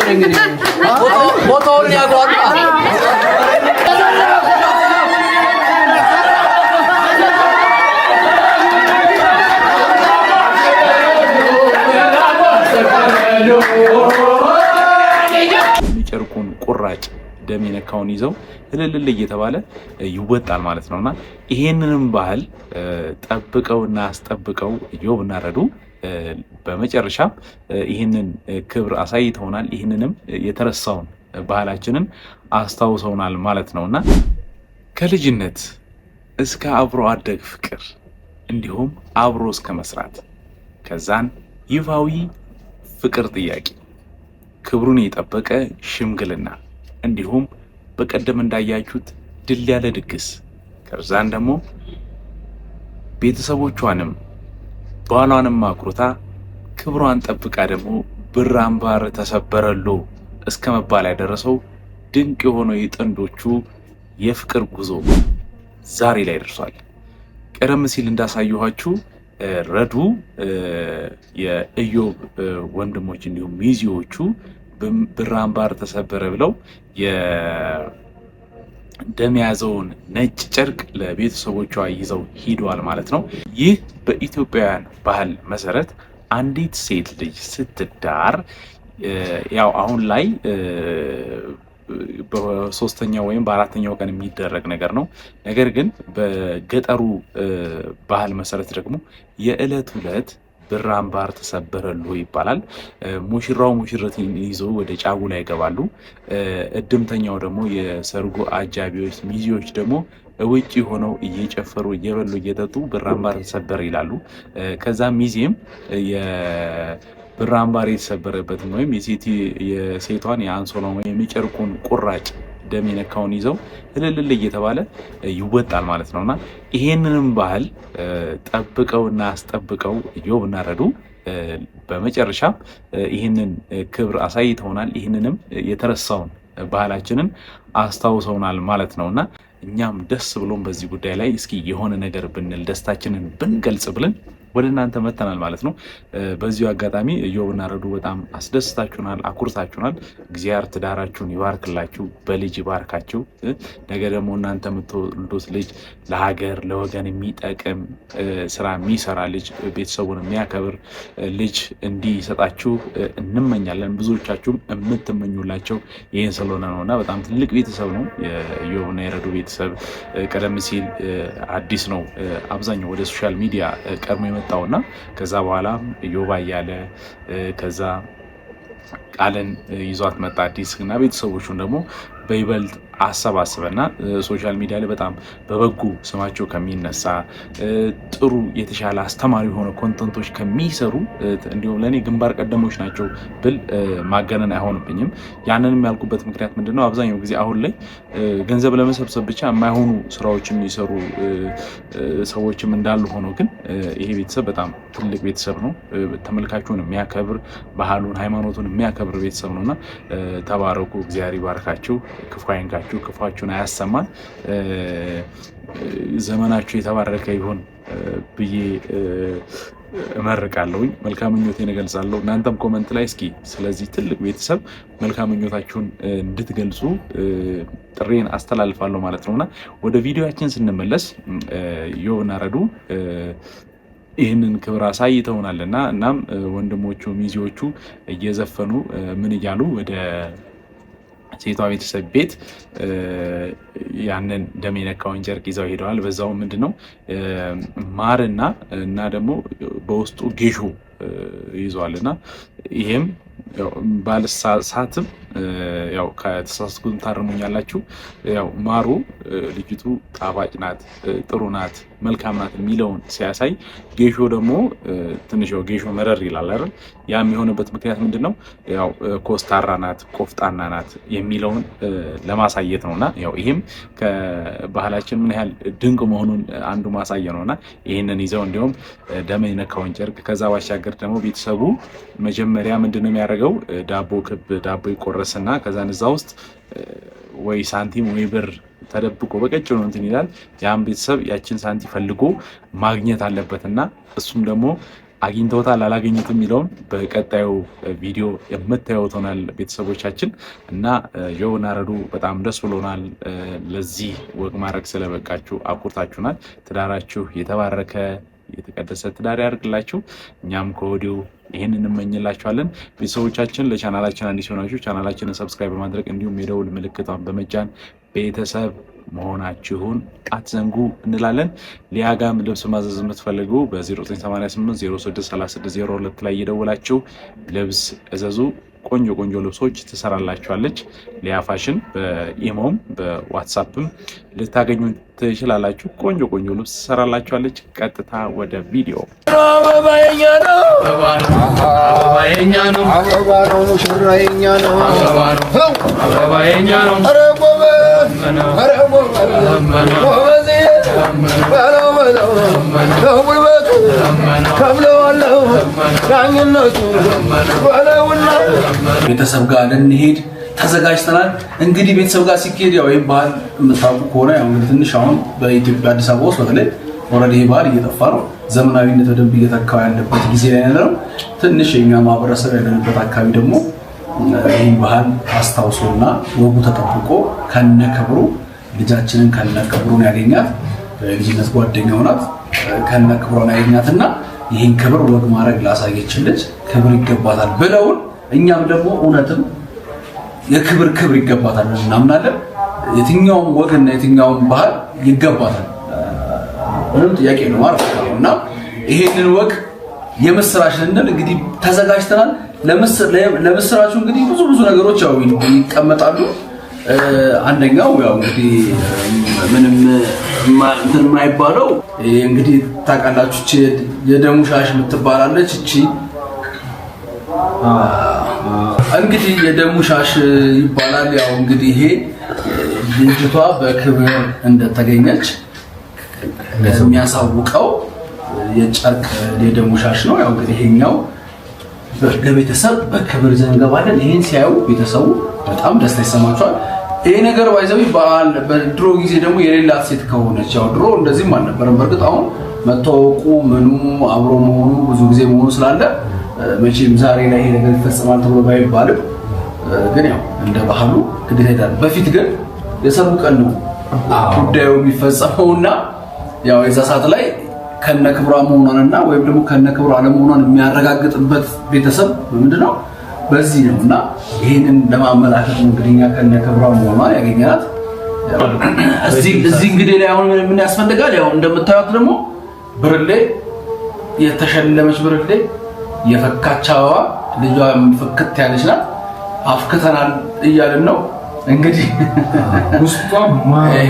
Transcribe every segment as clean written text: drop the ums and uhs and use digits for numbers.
ነኝ እኔ። ቦታውን ያውቀዋል። የጨርቁን ቁራጭ ደም የነካውን ይዘው እልልል እየተባለ ይወጣል ማለት ነውና ይሄንንም ባህል ጠብቀውና አስጠብቀው ኢዮብና ረዱ በመጨረሻም ይህንን ክብር አሳይተውናል። ይህንንም የተረሳውን ባህላችንን አስታውሰውናል ማለት ነውና ከልጅነት እስከ አብሮ አደግ ፍቅር እንዲሁም አብሮ እስከ መስራት ከዛን ይፋዊ ፍቅር ጥያቄ ክብሩን የጠበቀ ሽምግልና እንዲሁም በቀደም እንዳያችሁት ድል ያለ ድግስ ከዛን ደግሞ ቤተሰቦቿንም ባሏንም አኩርታ ክብሯን ጠብቃ ደግሞ ብር አምባር ተሰበረሎ እስከ መባል ያደረሰው ድንቅ የሆነው የጥንዶቹ የፍቅር ጉዞ ዛሬ ላይ ደርሷል። ቀደም ሲል እንዳሳየኋችሁ ረዱ የኢዮብ ወንድሞች እንዲሁም ሚዜዎቹ ብር አምባር ተሰበረ ብለው የደም የያዘውን ነጭ ጨርቅ ለቤተሰቦቿ ይዘው ሂደዋል ማለት ነው። ይህ በኢትዮጵያውያን ባህል መሰረት አንዲት ሴት ልጅ ስትዳር ያው አሁን ላይ በሶስተኛው ወይም በአራተኛው ቀን የሚደረግ ነገር ነው። ነገር ግን በገጠሩ ባህል መሰረት ደግሞ የዕለት ዕለት ብር አምባር ተሰበረሉ ይባላል። ሙሽራው ሙሽረትን ይዞ ወደ ጫጉላ ይገባሉ። እድምተኛው ደግሞ የሰርጉ አጃቢዎች ሚዜዎች ደግሞ ውጭ ሆነው እየጨፈሩ እየበሉ እየጠጡ ብር አምባር ተሰበረ ይላሉ። ከዛ ሚዜም ብር አምባር የተሰበረበትን ወይም የሴቷን የአንሶላን ወይም የጨርቁን ቁራጭ ደም የነካውን ይዘው እልልል እየተባለ ይወጣል ማለት ነውና ይሄንንም ባህል ጠብቀውና አስጠብቀው ኢዮብና ረዱ በመጨረሻም ይህንን ክብር አሳይተውናል። ይህንንም የተረሳውን ባህላችንን አስታውሰውናል ማለት ነውና እኛም ደስ ብሎን በዚህ ጉዳይ ላይ እስኪ የሆነ ነገር ብንል ደስታችንን ብንገልጽ ብለን ወደ እናንተ መተናል ማለት ነው። በዚሁ አጋጣሚ ኢዮብና ረዱ በጣም አስደስታችሁናል፣ አኩርታችሁናል። እግዚአብሔር ትዳራችሁን ይባርክላችሁ፣ በልጅ ይባርካችሁ። ነገ ደግሞ እናንተ የምትወልዱት ልጅ ለሀገር ለወገን የሚጠቅም ስራ የሚሰራ ልጅ፣ ቤተሰቡን የሚያከብር ልጅ እንዲሰጣችሁ እንመኛለን። ብዙዎቻችሁም የምትመኙላቸው ይህን ስለሆነ ነው እና በጣም ትልቅ ቤተሰብ ነው የኢዮብና የረዱ ቤተሰብ። ቀደም ሲል አዲስ ነው አብዛኛው ወደ social media ቀድሞ የመጣውና ከዛ በኋላ ዮባ እያለ ከዛ ቃልን ይዟት መጣ አዲስ እና ቤተሰቦቹን ደግሞ በይበልጥ አሰባስበና social media ላይ በጣም በበጎ ስማቸው ከሚነሳ ጥሩ የተሻለ አስተማሪ የሆነ content ኦች ከሚሰሩ እንዲሁም ለእኔ ግንባር ቀደሞች ናቸው ብል ማገነን አይሆንብኝም። ያንንም ያልኩበት ምክንያት ምንድነው? አብዛኛው ጊዜ አሁን ላይ ገንዘብ ለመሰብሰብ ብቻ የማይሆኑ ስራዎች የሚሰሩ ሰዎችም እንዳሉ ሆኖ ግን ይሄ ቤተሰብ በጣም ትልቅ ቤተሰብ ነው። ተመልካቹን የሚያከብር ባህሉን፣ ሃይማኖቱን የሚያከብር ቤተሰብ ነው እና ተባረኩ። እግዚአብሔር ይባርካችሁ፣ ክፉ አይንካችሁ፣ ክፉአችሁን አያሰማን፣ ዘመናችሁ የተባረከ ይሁን ብዬ እመርቃለሁኝ። መልካም ምኞቴን እገልጻለሁ። እናንተም comment ላይ እስኪ ስለዚህ ትልቅ ቤተሰብ መልካም ምኞታችሁን እንድትገልጹ ጥሪዬን አስተላልፋለሁ ማለት ነውና ወደ ቪዲዮያችን ስንመለስ ኢዮብና ረዱ ይህንን ክብር አሳይተውናል እና እናም ወንድሞቹ ሚዜዎቹ እየዘፈኑ ምን እያሉ ወደ ሴቷ ቤተሰብ ቤት ያንን ደም የነካውን ጨርቅ ይዘው ሄደዋል። በዛው ምንድነው ማርና እና ደግሞ በውስጡ ጌሾ ይዘዋል እና ይሄም ባልሳሳትም ያው ከተሳሳትኩም ታርሙኛላችሁ። ያው ማሩ ልጅቱ ጣፋጭ ናት፣ ጥሩ ናት፣ መልካም ናት የሚለውን ሲያሳይ፣ ጌሾ ደግሞ ትንሽ ያው ጌሾ መረር ይላል አይደል? ያ የሚሆንበት ምክንያት ምንድን ነው? ያው ኮስታራ ናት፣ ቆፍጣና ናት የሚለውን ለማሳየት ነውና ያው ይሄም ከባህላችን ምን ያህል ድንቅ መሆኑን አንዱ ማሳያ ነውና ይህንን ይዘው እንዲሁም ደም የነካውን ጨርቅ ከዛ ባሻገር ደግሞ ቤተሰቡ መጀመሪያ ምንድን ነው የሚያደርገው? ዳቦ ክብ ዳቦ ይቆረስና ከዛን እዛ ውስጥ ወይ ሳንቲም ወይ ብር ተደብቆ በቀጭኑ እንትን ይላል። ያን ቤተሰብ ያችን ሳንቲም ፈልጎ ማግኘት አለበት እና እሱም ደግሞ አግኝተውታል አላገኙትም የሚለውን በቀጣዩ ቪዲዮ የምታዩት ሆናል። ቤተሰቦቻችን እና ዮብና ረዱ በጣም ደስ ብሎናል። ለዚህ ወግ ማድረግ ስለበቃችሁ አኩርታችሁናል። ትዳራችሁ የተባረከ የተቀደሰ ትዳር ያድርግላችሁ። እኛም ከወዲሁ ይህን እንመኝላችኋለን። ቤተሰቦቻችን ለቻናላችን አዲስ ሆናችሁ ቻናላችንን subscribe በማድረግ እንዲሁም የደውል ምልክቷን በመጫን ቤተሰብ መሆናችሁን አትዘንጉ እንላለን። ሊያጋም ልብስ ማዘዝ የምትፈልጉ በ0988 063602 ላይ እየደወላችሁ ልብስ እዘዙ። ቆንጆ ቆንጆ ልብሶች ትሰራላችኋለች። ሊያ ፋሽን በኢሞም በዋትሳፕም ልታገኙ ትችላላችሁ። ቆንጆ ቆንጆ ልብስ ትሰራላችኋለች። ቀጥታ ወደ ቪዲዮ። አበባ የኛ ነው፣ አበባ የኛ ነው፣ አበባ ነው፣ ሙሽራ የኛ ነው። አበባ የኛ ነው። ኧረ ጎበዝ፣ ኧረ ጎበዝ፣ ጎበዝ በለው በለው ከጉልበቱ ከፍለዋለሁ ዳኝነቱ በለውና ቤተሰብ ጋር ልንሄድ ተዘጋጅተናል። እንግዲህ ቤተሰብ ጋር ሲካሄድ ያው ይህ ባህል የምታውቁ ከሆነ ያው እንግዲህ ትንሽ አሁን በኢትዮጵያ አዲስ አበባ ውስጥ በተለይ already ይህ ባህል እየጠፋ ነው። ዘመናዊነት በደንብ እየተካው ያለበት ጊዜ ላይ ነው። ትንሽ የኛ ማህበረሰብ ያለንበት አካባቢ ደግሞ ይህን ባህል አስታውሶና ወጉ ተጠብቆ ከነክብሩ ልጃችንን ከነክብሩን ያገኛት የልጅነት ጓደኛው ናት። ከነክብሯን ያገኛትና ይህን ክብር ወግ ማድረግ ላሳየችን ልጅ ክብር ይገባታል ብለውን እኛም ደግሞ እውነትም የክብር ክብር ይገባታል ብለን እናምናለን። የትኛውም ወግና የትኛውም ባህል ይገባታል፣ ምንም ጥያቄ ነው ማለት ነው። እና ይሄንን ወግ የምስራች ልንል እንግዲህ ተዘጋጅተናል። ለምስራቹ እንግዲህ ብዙ ብዙ ነገሮች ያው ይቀመጣሉ። አንደኛው ያው እንግዲህ ምንም እንትን የማይባለው ይሄ እንግዲህ ታውቃላችሁ፣ እቺ የደሙ ሻሽ የምትባላለች እቺ እንግዲህ የደሙ ሻሽ ይባላል። ያው እንግዲህ ይሄ ልጅቷ በክብር እንደተገኘች የሚያሳውቀው የጨርቅ የደሙ ሻሽ ነው። ያው እንግዲህ ይሄኛው ለቤተሰብ በክብር ይዘን እንገባለን። ይሄን ሲያዩ ቤተሰቡ በጣም ደስታ ይሰማቸዋል። ይሄ ነገር ባይዘው በዓል በድሮ ጊዜ ደግሞ የሌላት ሴት ከሆነች ያው ድሮ እንደዚህም አልነበረም። በእርግጥ አሁን መተዋወቁ ምኑ አብሮ መሆኑ ብዙ ጊዜ መሆኑ ስላለ መቼም ዛሬ ላይ ይሄ ነገር ይፈጸማል ተብሎ ባይባልም ግን ያው እንደ ባህሉ ግዴታ ይላል። በፊት ግን የሰርጉ ቀን ነው ጉዳዩ የሚፈጸመውና ያው የዛ ሰዓት ላይ ከነ ክብሯ መሆኗንና ወይም ደግሞ ከነ ክብሯ አለመሆኗን የሚያረጋግጥበት ቤተሰብ ምንድን ነው በዚህ ነው። እና ይህንን ለማመላከት ነው እንግዲህ እኛ ከነ ክብሯ መሆኗን ያገኘናት። እዚህ እንግዲህ ላይ አሁን ምን ያስፈልጋል? ያው እንደምታዩት ደግሞ ብርሌ፣ የተሸለመች ብርሌ፣ የፈካች አበባ፣ ልጇ ፍክት ያለች ናት። አፍክተናል እያልን ነው እንግዲህ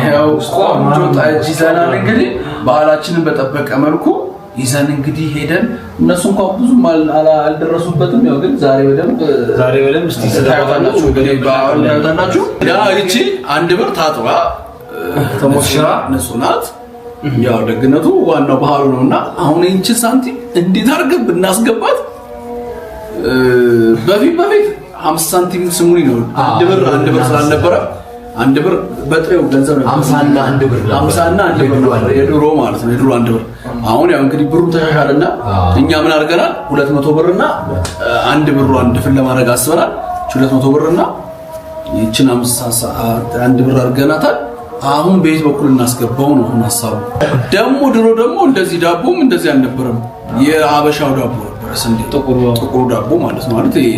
ያው ቆንጆ ጠጅ ይዘናል። እንግዲህ ባህላችንን በጠበቀ መልኩ ይዘን እንግዲህ ሄደን እነሱ እንኳን ብዙም አልደረሱበትም። ያው ግን ዛሬ በደንብ ዛሬ በደንብ እስቲ ታዩታላችሁ። እንግዲህ በዓሉን ታዩታላችሁ። ያ እቺ አንድ ብር ታጥባ ተሞሽራ ንጹህ ናት። ያው ደግነቱ ዋናው ባህሉ ነውና አሁን ይህችን ሳንቲም እንዴት አድርገን ብናስገባት በፊት በፊት 50 ሳንቲም ስሙኒ ነው። አንድ ብር አንድ ብር ስላልነበረ አንድ ብር በጥሬው ገንዘብ ነበር። 50 እና አንድ ብር ነበር። 50 እና አንድ ብር ነበር የድሮ ማለት ነው። የድሮ አንድ ብር። አሁን ያው እንግዲህ ብሩም ተሻሻለና እኛ ምን አድርገናል? 200 ብርና አንድ ብሯን ድፍን ለማድረግ አስበናል። 200 ብርና ይችን 50 አንድ ብር አድርገናታል። አሁን በየት በኩል እናስገባው ነው አሁን ሀሳቡ። ደግሞ ድሮ ደግሞ እንደዚህ ዳቦም እንደዚህ አልነበረም። የአበሻው ዳቦ ነበረ፣ ስንዴ ጥቁሩ ዳቦ ማለት ነው። ማለት ይሄ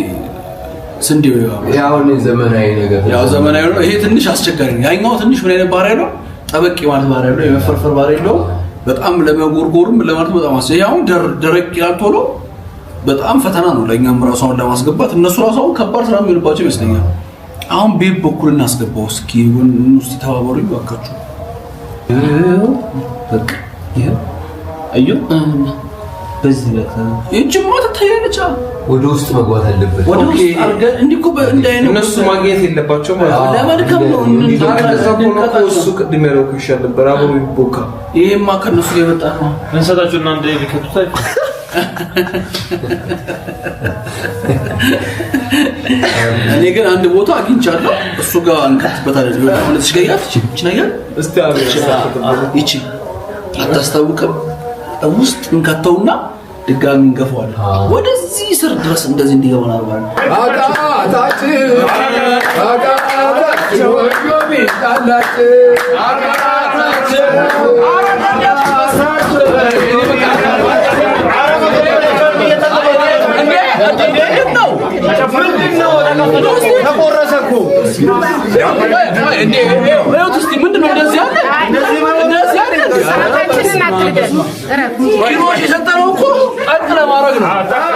ስንዴው ያው ዘመናዊ ነገር ያው ዘመናዊ ነው። ይሄ ትንሽ አስቸጋሪ ነው። ያኛው ትንሽ ምን አይነት ባህሪ ያለው ጠበቅ ማለት ባህሪ ያለው የመፈርፈር ባህሪ ያለው በጣም ለመጎርጎርም ለማለት በጣም አስ ያው ደረቅ ይላል ቶሎ። በጣም ፈተና ነው ለእኛም ራሱ አሁን ለማስገባት እነሱ ራሱ አሁን ከባድ ስራ የሚሆንባቸው ይመስለኛል። አሁን ቤት በኩል እናስገባው እስኪ ውስጥ ተባበሩ ይባካችሁ። በቃ ይሄ አዩ በዚህ በቃ ይህችማ ትታያለች። ወደ ውስጥ መግባት አለበት። ወደ ውስጥ አድርገን እንዲህ እኮ እንደ አይነት እነሱ ማግኘት የለባቸው ማለት ነው። ለመድከም ነው። እንደዛ ከሆነ እኮ እሱ ቅድም ያለው እኮ ይሻል ነበር፣ አብሮ ይቦካ። ይሄማ ከእነሱ ጋር የመጣ ነው። እንሰጣችሁ እና አንድ ላይ ቢከቱት አይደል? እኔ ግን አንድ ቦታ አግኝቻለሁ። እሱ ጋር እንከትበታለን። አሁን እዚህ ጋር ያት እቺ ነገር እስቲ አብሮ ይቺ አታስታውቅም። ውስጥ እንከተውና ድጋሚ እንገፋዋለን። ወደዚህ ስር ድረስ እንደዚህ እንዲገባ እናደርገዋለን። ተቆረሰ እኮ ኪሮሽ የሰጠነው እኮ ጠቅ ለማድረግ ነው።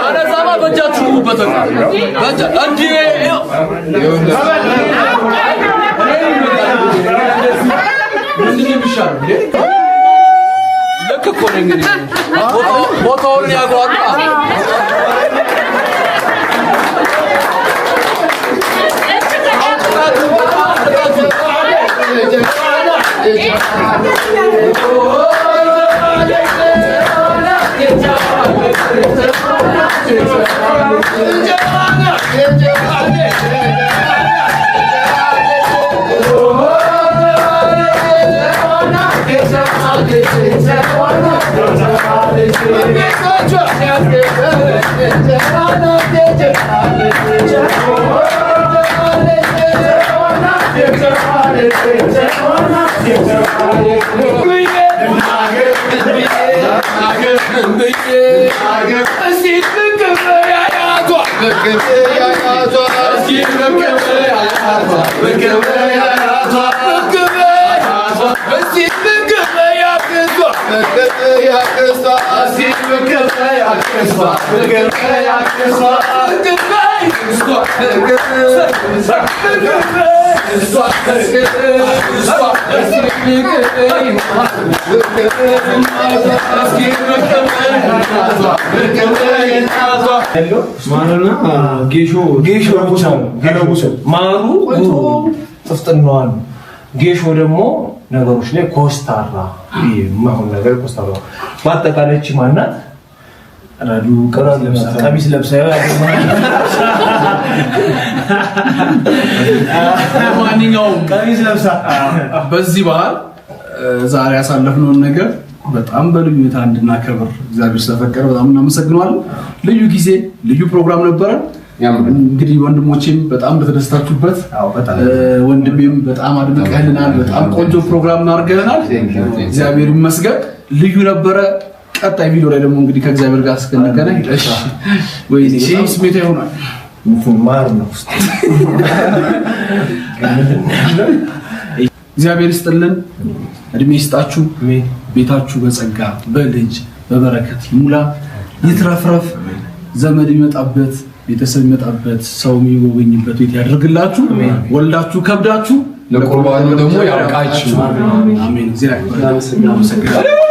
አለዛማ በእጃችሁ ግቡበት። በቃ እንዴ ምንድን ነው የሚሻለው? ልክ እኮ ነው እንግዲህ ቦታውን ያውቀዋል። ማርና ጌሾ ጌሾ ብቻ ነው። ማሩ ጥፍጥናዋን፣ ጌሾ ደግሞ ነገሮች ላይ ኮስታራ የማይሆን ነገር ኮስታራ። በአጠቃላይ እቺ ማናት? ረዱ ቀሚስ ለብሳ ለማንኛውም ቀሚስ ለብሳ በዚህ በዓል ዛሬ ያሳለፍነውን ነገር በጣም በልዩ ሁኔታ እንድናከብር እግዚአብሔር ስለፈቀደ በጣም እናመሰግነዋለን። ልዩ ጊዜ ልዩ ፕሮግራም ነበረ። እንግዲህ ወንድሞቼም በጣም በተደስታችሁበት፣ ወንድሜም በጣም አድምቀህልናል። በጣም ቆንጆ ፕሮግራም አድርገናል። እግዚአብሔር ይመስገን፣ ልዩ ነበረ። ቀጣይ ቪዲዮ ላይ ደግሞ እንግዲህ ከእግዚአብሔር ጋር እስክንገናኝ፣ እሺ፣ ወይኔ በጣም ስሜታዊ ይሆናል። ማር ነው። እግዚአብሔር ይስጥልን፣ እድሜ ይስጣችሁ፣ ቤታችሁ በጸጋ በልጅ በበረከት ይሙላ፣ ይትረፍረፍ። ዘመድ የሚመጣበት ቤተሰብ የሚመጣበት ሰው የሚጎበኝበት ቤት ያደርግላችሁ። ወልዳችሁ ከብዳችሁ ለቁርባኑ ደግሞ ያብቃችሁ። አሜን። እግዚአብሔር ይመስገን።